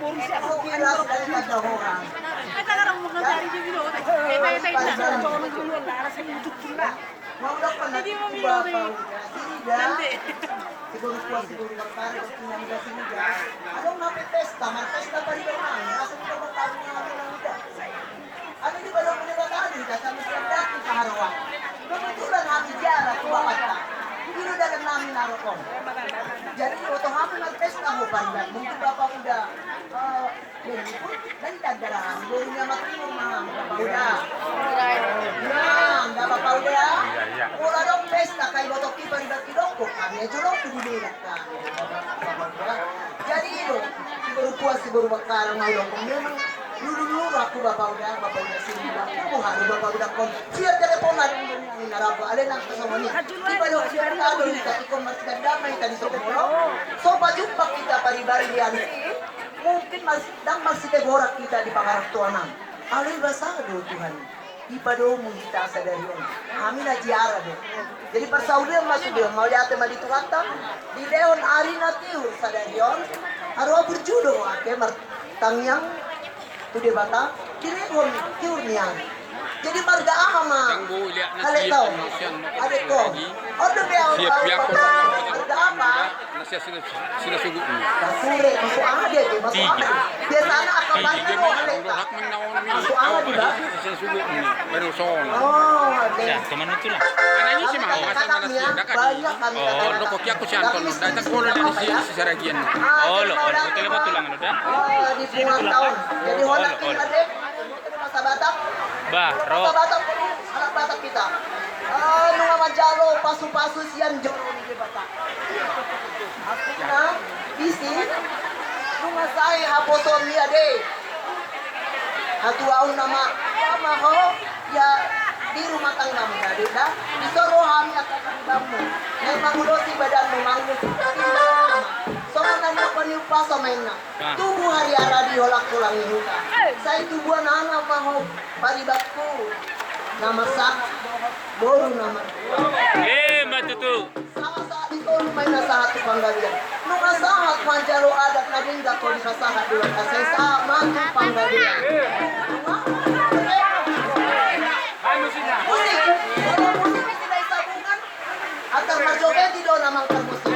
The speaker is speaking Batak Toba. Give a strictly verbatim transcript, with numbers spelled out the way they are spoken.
Oke, las dari kata orang. Mau dokon nanti ku bapa uda Sirida. Si boru tua, si boru Bakkara, si boru Sirida. Adong na pe pesta, marpesta pariban nami, rasa kita bertamu dengan uda. Anu di balok ni batadu, datang siap datang ke Haroa. Kebetulan hami ziarah tu bapakta. Itu dalam nami narokon. Jadi, waktu hami marpesta ho pariban, mungkin bapa uda, eh, Jadi, dan tanda rahang, boru ni amak timur ma, bapa uda. Nah, nda bapa uda. Iya, iya. Molo adong pesta, kai botok i pariban didok, kami aja dong tu di berak, kan. Jadi, i do, si boru tua, si boru Bakkara, ngai dong, memang lulu-lulu aku bapa uda, bapa uda sini, bapa uda, hari bapa uda kon. Siap teleponan, ini narapa, ale nang kesomoni. Di balok siap kado, kita ikon masih dendam, kita di Sogomolo. So, pajumpa kita pariban di Alisi. Mungkin mas-, ndang marsitegoran hita di pangarantoan an. Alai basa do Tuhan, dipadomu hita sadari on. Hami na ziarah do. Jadi parsaulian ma sude on, mauliate ma di Tuhanta. Dilehon ari na tiur sadari on. Haroa burju do ate martangiang tu Debata. Dilehon tiur ni ari. Jadi marga aha ma? Halak tau. Adek ko. Ondo be au tau. Marga aha ma? Sila sugutni. Sure, masuk ade tu, masuk ade. Biasana akan bantu lo halak tau. Masuk ade, Bang. Sila sugutni. Baru son. Oh, ade. Ya, teman itu lah. Anak ini sih mah, masa mana sih? Banyak kami. Oh, lo kok aku sih Anton. Datang kalau dari si, si Saragian. Oh, lo, lo, lo, lo, lo, lo, lo. Oh, di puluhan tahun. Jadi, oh, lo, lo, lo. Masa Batak. Bah, ro. Masa Batak, halak Batak hita. Ah, nunga manjalo pasu-pasu sian joro ni Debata. Artina, disi, nunga sae haposoon ni ade. Hatuaon nama, nama ho, ya, di rumah tanggamu tadi, da. Disi ro hami angka paribanmu. Nai mangulosi badanmu, mangulosi badanmu. Songon na nidok ni umpasa ma inna. Tubu hariara di holang-holang ni huta. Sai tubuan anak ma ho paribanku. Na marsahat boru na martua. Ima tutu. Sahat-sahat di tolu ma inna sahat tu Panggabean. Nunga sahat manjalo adat na denggan ho dipasahat di luar. Sai sahat ma tu Panggabean. Musik. Musik. Musik. Musik. Antar marjoget i do na mangkar musik.